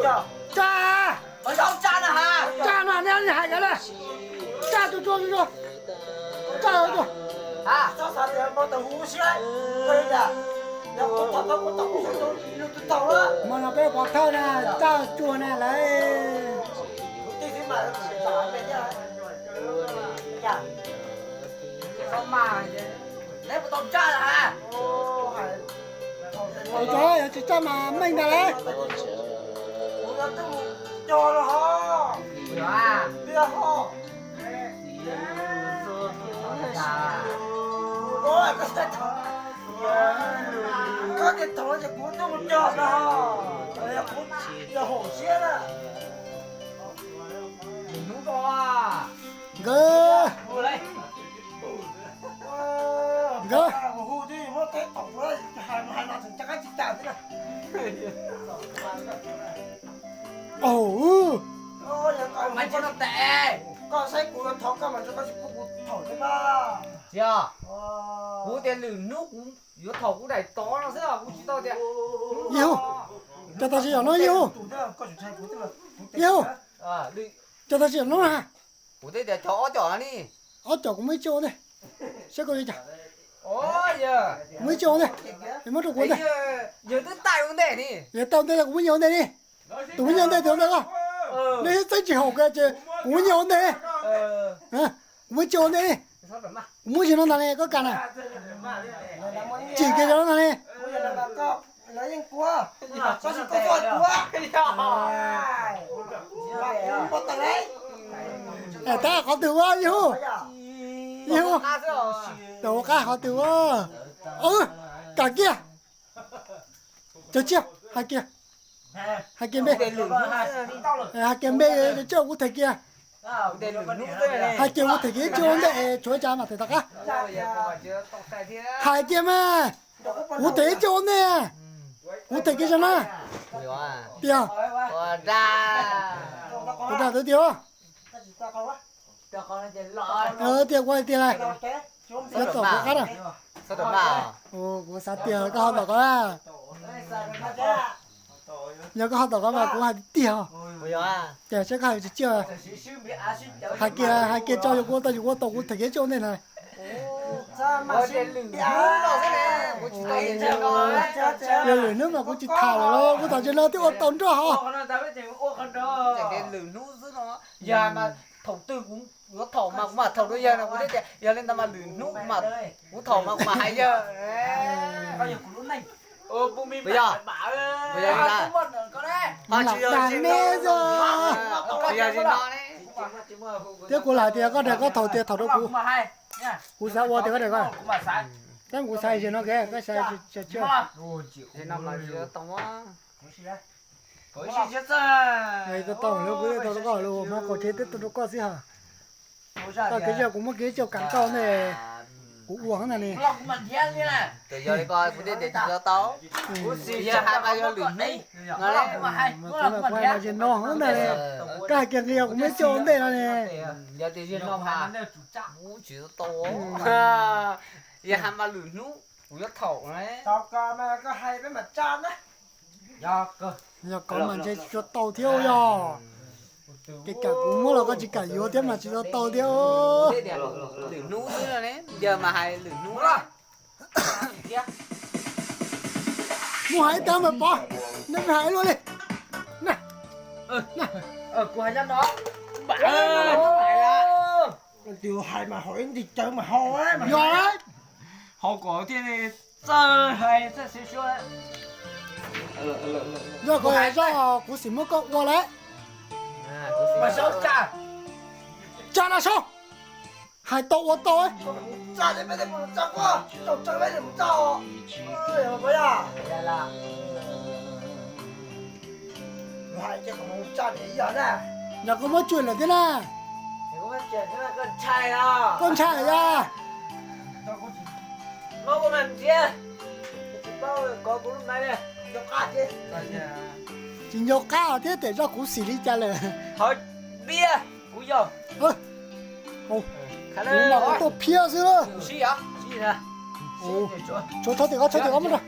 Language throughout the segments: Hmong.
Tsa, tsa no, neb hais ntawd na. Tsa tus tsuag, tsa tus tsuag. Hmo no peb pov thawj na, tsa tsuag na lawm. Ua tsaug, yog tsis tsa mas meej ntag lauj. Koj tias thaum no ces kuv tuaj mus cog no, kuv yog haum siab na. Nkawd, nkawd, au, koj saib kuv yuav thaum koj mas koj tsis pub kuv thaum thiab mas. Tsis, kuv tias lwm hnub kuv yuav thaum kuv daim tod no xwb, kuv tsis tau tias. Yawg, cov tag sim yom no yawg, yawg, cov tag sim yom no na. Kuv twb tias cov ob cov ni. Ob cov kuv muab ib tsi ua ntej, saib koj yuav cas. Kuv muab ib tsi ua ntej, muab rau kuv ntej. Yawg twb tau ua ntej ni. Yawg tau ua ntej, kuv muab nyias ua ntej ni. Tus muab nyias ua ntej, tus ua ntej koj. Nej txeeb tsis haum ces kuv muab nyias ua ntej. Kuv muab ib tsi ua ntej ni. Kuv muab zim no ntag li, koj kam na. Tsim kiag zog no ntag li. Tab qhov twg ua yawg? Yawg, tau ua qab qhov twg ua? Kam kiag. Cov tsiaj, hais kiag, hais kiag npe, hais kiag npe, cov tsiaj kuv them kiag. Hais kiag kuv them kiag ib tsi ua ntej, tshuav cas mam them tom qab. Hais kiag mas, kuv them ib tsi ua ntej, kuv them kiag zog na. Tiag, ua dag twb tiag. Tiag, kuv hais tiag lawm. Yog tom kuv qab na. Kuv xav tias koj ho tom qab na. Yog koj ho tom qab mas kuv hais tiag tiag. Ces saib koj hais tsis tsis. Hais kiag, hais kiag tso yus kuv tau, yus kuv tau kuv them kiag tsi ua ntej na. Yog lwm hnub mas kuv tsis tham lawm los kuv tham tsis no twb ua tau nroj ho. Lwm hnub xwb no, yog mas thaum twg kuv yuav thaum mas kuv mam thaum rau yawg no, kuv thiaj tias yog li ntawd mas lwm hnub kuv thaum mas kuv mam hais yawg. Puas yog? Puas yog li ntawd? Ho tsis yog li no, thiab kuv lam tias koj dag koj thaum tias thaum rau kuv. Kuv xav ua tias koj dag koj. Tab kuv xav hais no ke, koj xav tsis tau. Tau lawm kuv tau rau koj lawm, hmo qaum tsev twb tau rau koj xwb ha. Koj kev zaj kuv muab kev coj kam koj ne, kuv ua heev na ne. Yog li ko kuv thiaj tias tsis tau tau. Yog hais mas yog lwm hnub no, kuv hais mas yog no heev na ne. Koj hais kiag nqi yog kuv muab coj ua ntej no ne. Yog tias yog no mas kuv tsis tau tau. Yog hais mas lwm hnub kuv yuav thaum. Yog koj mas ntshe tsis tau tau thiab yog. Ces kam kuv muab los koj tsis kam yuav thiab mas tsis tau tau thiab. Lwm hnub xwb ne, yog mas hais lwm hnub na. Mus hais ib tag mas pov, nej hais luaj li. Kuv hais no. Tus hais mas hais ib nti cawv mas hau mas. Yog, hau kom thiaj li txawj hais txawj siv suab. Yog koj hais zoj kuv xim muab koj ua lawm. Mas saub tsa. Tsa na saub. Hais tau ua tau. Yog koj muab tsuj lawm thiab na. Koj ntshai ya. Tsis nco qab thiab tes zoj kuv xim li cas lawm. Kuv mas kuv tuaj phiab xwb. Tshuav txhob tim koj, txhob tim koj muab rau.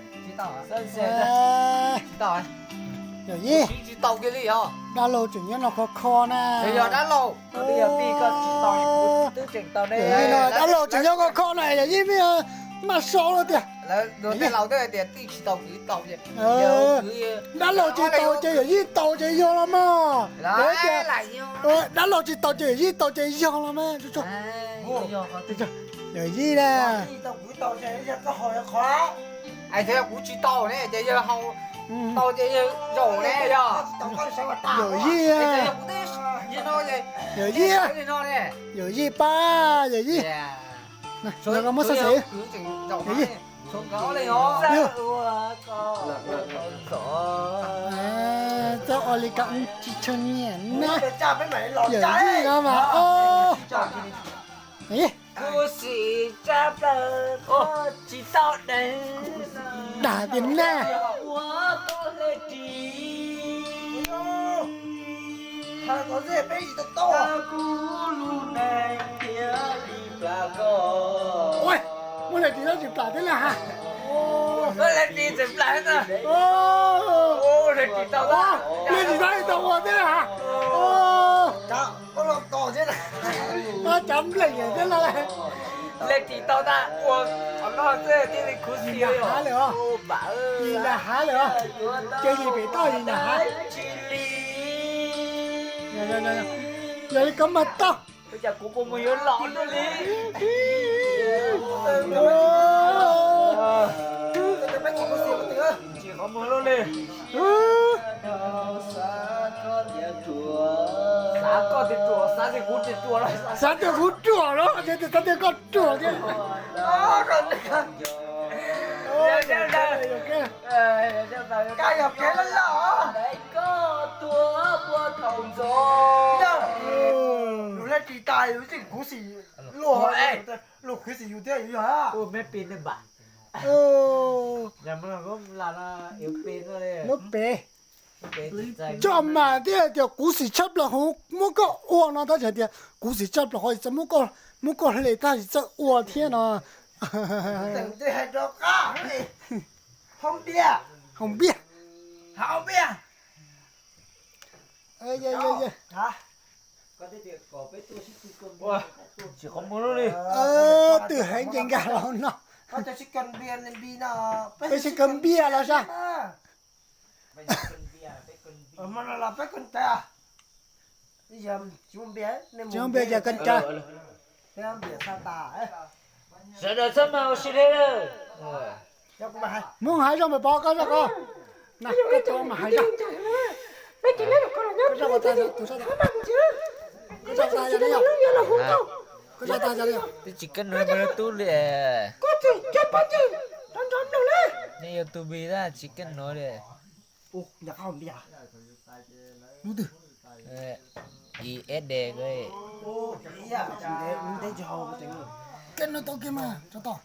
Yawm yij, dab laug tseem nyob no kho kho na. Yog dab laug, yog tij koj tsis tau, kuv twb tseem tau ne. Yawm yij no dab laug tseem nyob kho kho na, yawm yij, maj sau tias, dab laug tsis tau ces yawm yij tau ces yog los mas. Dab laug tsis tau ces yawm yij tau ces yog los mas. Yawm yij na. Kuv tsis tau ne ces yawg tau ces yawg zaum ne yog. Yawm yij, yawm yij, yawm yij pab, yawm yij. Muab xav xev, yawm yij. Txawj ua li ko tsis tshua nyiam na. Yawm yij no mas, kuv sim tsa plaws tsis tau deev. Dag tiag na. Ua koj hle ris. Kuv lub neej thiaj li plam koj. Muab hle ris tsis plam thiab na has. Hle ris tsis plam thiab na. Hle ris tau, hle ris tau ua thiab na has. Cov npleem thiab no. Hle ris tau tas ua qhov no xwb thiaj li khuv xim. Yim nram hav lawm os. Yim nram hav lawm os. Ces yim pem toj yim nram hav. Yog li koj mas tau. Cas kuv puas mus yuav los luaj li. Tsis qhov muag luaj li. Xav koj tias ruam, xav tias kuv tsis ruam los, xav tias kuv ruam los, xav tias koj ruam thiab. Koj yog kev loj loj. Koj tuag puag thaum ntxov. Yus hle ris tas yus tseem khuv xim luag, luag khuv xim yus thiab yus yog. Lub pem coj mas thiaj tias khuv xim tshaj plaws hauv muab koj ua no tab sis tias khuv xim tshaj plaws hauv txawj muab koj hle tab sis txawj ua thiab no. Haus npiaj, haus npiaj. Tsis qhov muag li. Twm heev ces nkag los no. Peb sib kawg npiaj los sas. Tsis muaj npiaj ces kawg cas. Sawv daws txhob mas ua si li. Hmoob hais zoj mas pov koj zoj koj. Koj tau mas hais zoj. Koj zoj tas yog li yog. Koj zoj tas yog li yog. Twb tsis kaj nuav tub li. Nej YouTube tab tsis kaj nuav li. Lub twg? I S D. Kaj nuav tau kiag mas tso tau.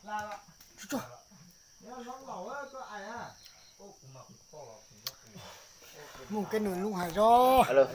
Mus kaj nuav lub hais zoj.